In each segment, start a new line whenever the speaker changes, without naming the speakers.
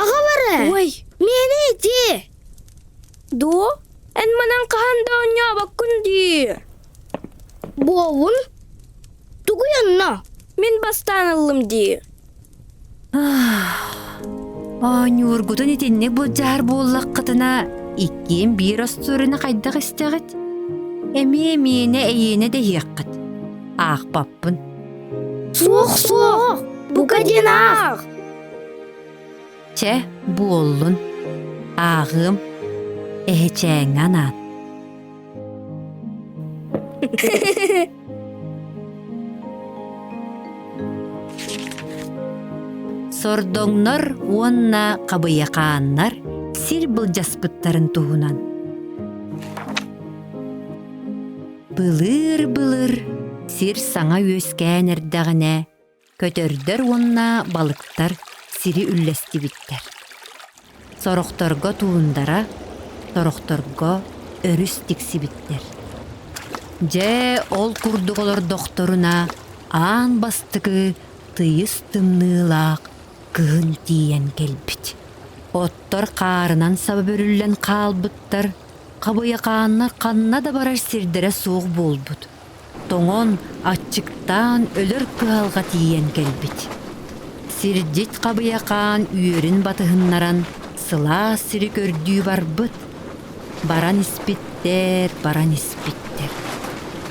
Аҕалары!
Ой,
Миэнэ ити!
Дуо? Эн манан хаһан да оонньообоккун дии.
Буоллун? Тугуй онно?
Мин бастаан ыллым дии.
Оонньуургутун итинник былдьаһар буоллаххытына, иккиэн биир остуоруйаны хайдах истэҕит? Эмиэ миэнэ эйиэнэ дэһиэххит. Аахпаппын.
Суох, суох! Бука диэн аах!
Чэ, буоллун. Ааҕыам. Эһэчээҥҥэ анаан. Сордоҥнор уонна хабыйахааннар сир былдьаспыттарын туһунан. Былыыр-былыр сир саҥа үөскээн эрдэҕинэ көтөрдөр уонна балыктар сири үллэстибиттэр. Сорохторго туундара, сорохторго өрүс тиксибиттэр. Дьэ, ол курдук олордохторуна аан бастакы тыйыс тымныылаах кыһын тиийэн кэлбит. Оттор хаарынан саба бүрүллэн хаалбыттар, хабыйахааннар ханна да барар сирдэрэ суох буолбут. Тоҥон, аччыктаан өлөр кыһалҕа тиийэн кэлбит. Сирдьит хабыйахаан үөрүн батыһыннаран сылаас сири көрдүү барбыт. Баран испиттэр, баран испиттэр.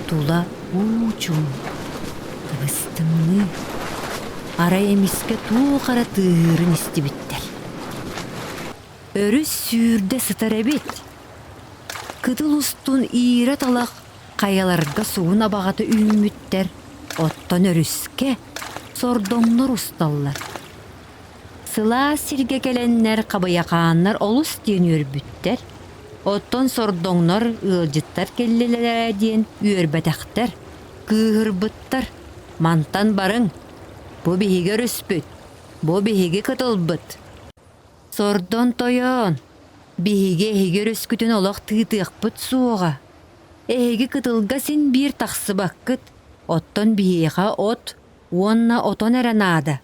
Тула уу-чуумпу, кыбыстымныы. Арай эмискэ туох эрэ тыаһыырын истибиттэр. Өрүс сүүрдэ сытар эбит. Кытыл устун иирэ талах хайаларга сугун абаҕата үүммүттэр, оттон өрүскэ сордоҥнор усталлар. Сылаас сиргэ кэлэннэр хабыйахааннар олус диэн үөрбүттэр, оттон сордоҥнор ыалдьыттар кэллилэр диэн үөрбэтэхтэр, кыыһырбыттар. Мантан барыҥ, бу биһиги өрүспүт, бу биһиги кытылбыт. Сордон тойон, биһиги эһиги өрүскүтүн олох тыытыахпыт суоҕа. Эһиги кытылга син биир тахсыбаккыт, оттон биһиэхэ от уонна отон эрэ наада.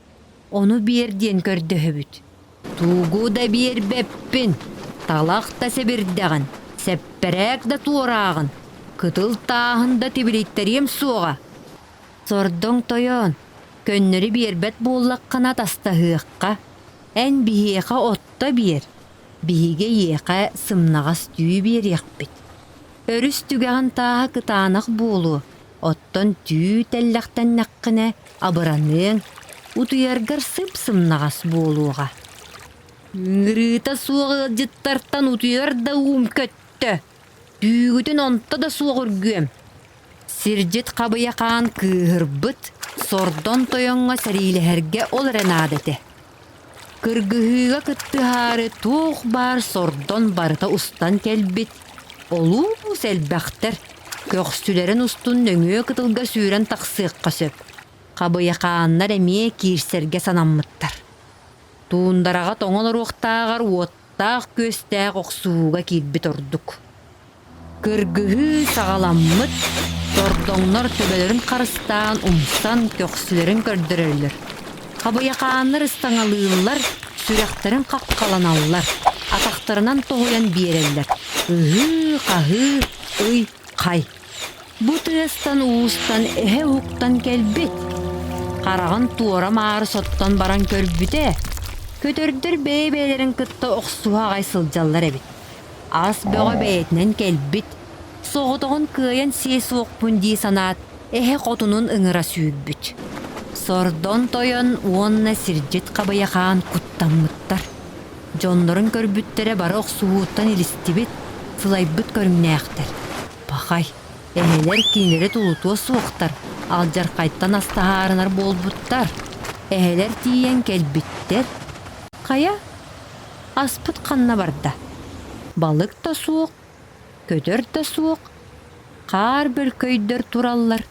Ону биэр диэн көрдөһөбүт. Тугу да биэрбэппин, талах да сэбирдэҕин, сэппэрээк да туорааҕын, кытыл тааһын да тибилиттэриэм суоҕа. Сордоҥ тойон, көннөрү биэрбэт буоллаххына тастаһыахха, Эн биһиэхэ отто биэр, биһиги эйиэхэ сымнаҕас түү биэриэхпит. Өрүс түгэҕин тааһа кытаанах буолуо, оттон түү тэллэхтэннэххинэ абыраныаҥ, утуйаргар сып-сымнаҕас буолуоҕа. Ыҥырыыта суох ыалдьыттартан утуйар да уум көттө, түүгүтүн онто да суох үргүөм. Сирдьит хабыйа хаан кыыһырбыт, сордон тойоҥҥо сэриилэһэргэ ол эрэ наада этэ. Кыргыһыыга кыттыһаары туох баар сордон барыта устан кэлбит, олус элбэхтэр, көхсүлэрин устун нөҥүө кытылга сүүрэн тахсыахха сөп. Хабыйахааннар эмиэ киирсэргэ санаммыттар. Туундараҕа тоҥон оруохтааҕар уоттаах-күөстээх охсуһууга киирбит ордук. Кыргыһыы саҕаламмыт, тордоҥнор төбөлөрүн харыстаан умсан көхсүлэрин көрдөрөллөр. Хабыйахааннар ыстаҥалыыллар, сүрэхтэрин хаххаланаллар, атахтарынан тоһуйан биэрэллэр. Ыһыы-хаһыы, ый-хай. Бу тыастан уустан эһэ уһуктан кэлбит. Хараҕын туора-маары соттон баран көрбүтэ, көтөрдөр бэйэ-бэйэлэрин кытта охсуһа аҕай сылдьаллар эбит. Ас бөҕө бэйэтинэн кэлбит. Соҕотоҕун кыайан сиэ суохпун дии санаат, эһэ хотунун ыҥыра сүүрбүт. Сордон тойон уонна сирдьит хабыйахаан куттаммыттар. Дьоннорун көрбүттэрэ бары охсуһууттан илистибит, сылайбыт көрүҥнээхтэр. Пахай, эһэлэр кинилэри тулутуо суохтар, алдьархайтан астаһаарынар буолбуттар. Эһэлэр тиийэн кэлбиттэр. Хайа, аспыт ханна барда? Балык да суох, көтөр да суох, хаар бөлкөйдөр тураллар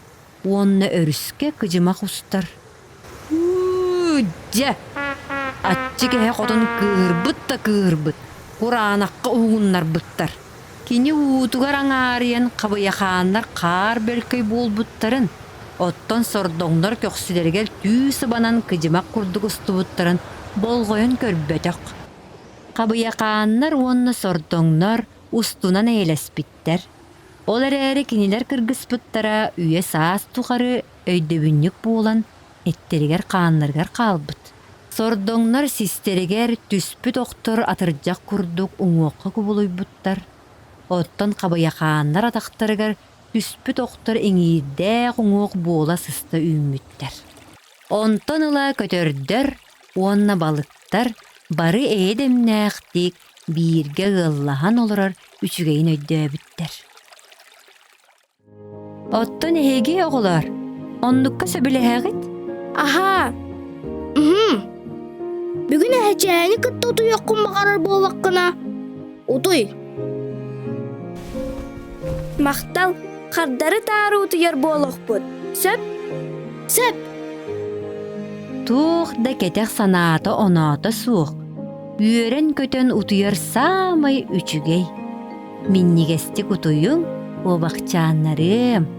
уонна өрүскэ кыдьымах устар. Дьэ, аччык эһэ хотун кыыһырбыт да кыыһырбыт, кураанахха уһугуннарбыттар. Кини уутугар аҥаарыйан хабыйахааннар хаар бөлкөй буолбуттарын, оттон сордоҥнор көхсүлэригэр түү сыбанан кыдьымах курдук устубуттарын болҕойон көрбөтөх. Хабыйахааннар уонна сордоҥнор устунан эйэлэспиттэр. Ол эрээри кинилэр кыргыспыттара үйэ-саас тухары өйдөбүнньүк буолан эттэригэр-хааннарыгар хаалбыт. Сордоҥнор систэригэр түспүт охтор атырдьах курдук уҥуохха кубулуйбуттар, оттон хабыйахааннар атахтарыгар түспүт охтор иҥиирдээх уҥуох буола сыста үүммүттэр. Онтон ыла көтөрдөр уонна балыктар бары эйэ-дэмнээхтик бииргэ ыаллаһан олорор үчүгэйин өйдөөбүттэр. Оттон эһиги, оҕолор, оннукка сөбүлэһэҕит?
Аһаа. Уһум. Бүгүн эһэчээни кытта утуйуоххун баҕарар буоллаххына, утуй.
Махтал, хардары таары утуйар буолуохпут. Сөп?
Сөп.
Туох да кэтэх санаата-оноото суох, үөрэн-көтөн утуйар саамай үчүгэй. Минньигэстик утуйуҥ, уобахчааннарыам.